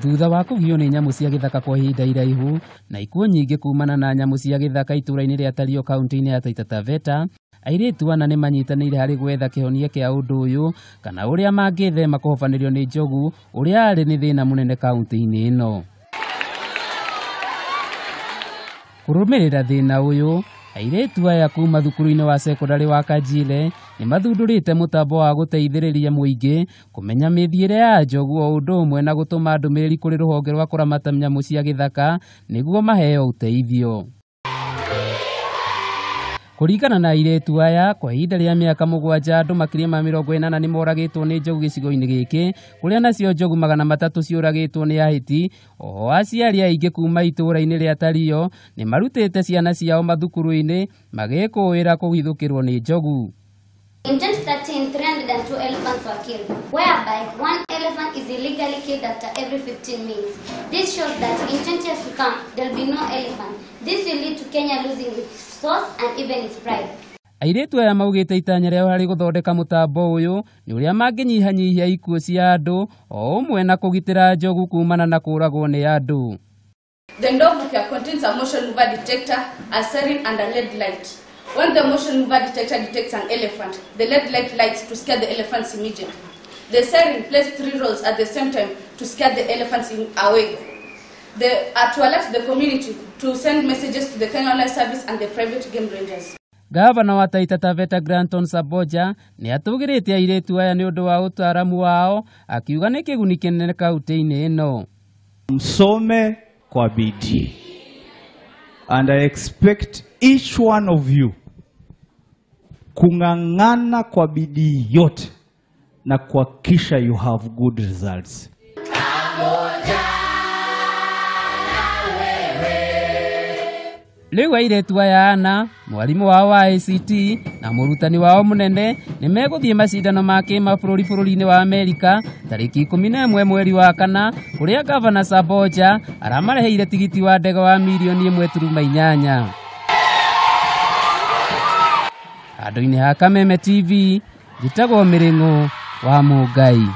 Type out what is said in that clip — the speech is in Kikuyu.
Thutha wa kũgio nĩ nyamũ cia gĩthaka kwa ihinda iraihu na ikuũ nyingĩ kumana na nyamũ cia gĩthaka itũũra-inĩ rĩa Tario kaunti-inĩ ya Taita Taveta, airĩtu ana nĩ manyitanĩire harĩ gwetha kĩhonia kĩa ũndũ ũyũ kana ũrĩa mangĩthema kũhobanĩrio nĩ njogu ũrĩa arĩ nĩ thĩna mũnene kaunti-inĩ ĩno. Kũrũmĩrĩra thĩna ũyũ, airĩtu aya kuma thukuru-inĩ wa sekondarĩ wa Kajile nĩ mathundũrĩte mũtambo wa gũteithĩrĩria mũingĩ kũmenya mĩthiĩre ya njogu o ũndũ ũmwe na gũtũma ndũmĩrĩri kũrĩ rũhonge rwa kũramata nyamũ cia gĩthaka nĩguo maheo ũteithio. Kũringana na airĩtu aya, kwa ihinda rĩa mĩaka 7 andũ makĩria ma 80 nĩ moragĩtwo nĩ njogu gĩcigo-inĩ gĩkĩ, kũrĩa nacio njogu 300 ciũragĩtwo nĩ ahĩti. Oho aciari aingĩ kuma itũũra-inĩ rĩa Tario nĩ marutĩte ciana ciao mathukuru-inĩ magĩkũĩra kũhithũkĩrwo nĩ njogu. In 2013, 302 elephants were killed, whereby one elephant is illegally killed after every 15 minutes. This shows that in 20 years to come, there will be no elephant. This will lead to Kenya losing its source and even its pride. Airĩtu aya maugĩte itanya rĩao harĩ gũthondeka mũtambo ũyũ nĩ ũrĩa mangĩnyihanyihia ikuũ cia andũ o ũmwe na kũgitĩra njogu kumana na kũũragwo nĩ andũ. The Ndovu Care contains a motion mover detector, a siren and a LED light. When the motion mover detector detects an elephant, the LED light lights to scare the elephants immediately. The siren plays 3 rolls at the same time to scare the elephants away. To alert the community to send messages to the Kenya Wildlife Service and the private game rangers. Gavana wa Taita Taveta Granton Samboja nĩ atũgĩrĩte airĩtu aya nĩ ũndũ wa ũtaaramu wao, akiuga nĩ kĩguni kĩnene kaunti-inĩ ĩno. Msome kwa bidii, and I expect each one of you kung'ang'ana kwa bidii yote na kuhakikisha you have good results. Rĩu airĩtu aya ana, mwarimũ wao wa ICT na mũrutani wao mũnene nĩ megũthiĩ macindano ma kĩmabũrũri bũrũri-inĩ wa Amerika tarĩki 11 mweri wa 4, kũrĩa Gavana Samboja aramareheire tigiti wa ndege wa mirioni 1.8. Handũ-inĩ ha Kameme TV, njĩtagwo Mĩrĩng'ũ wa Mũngai.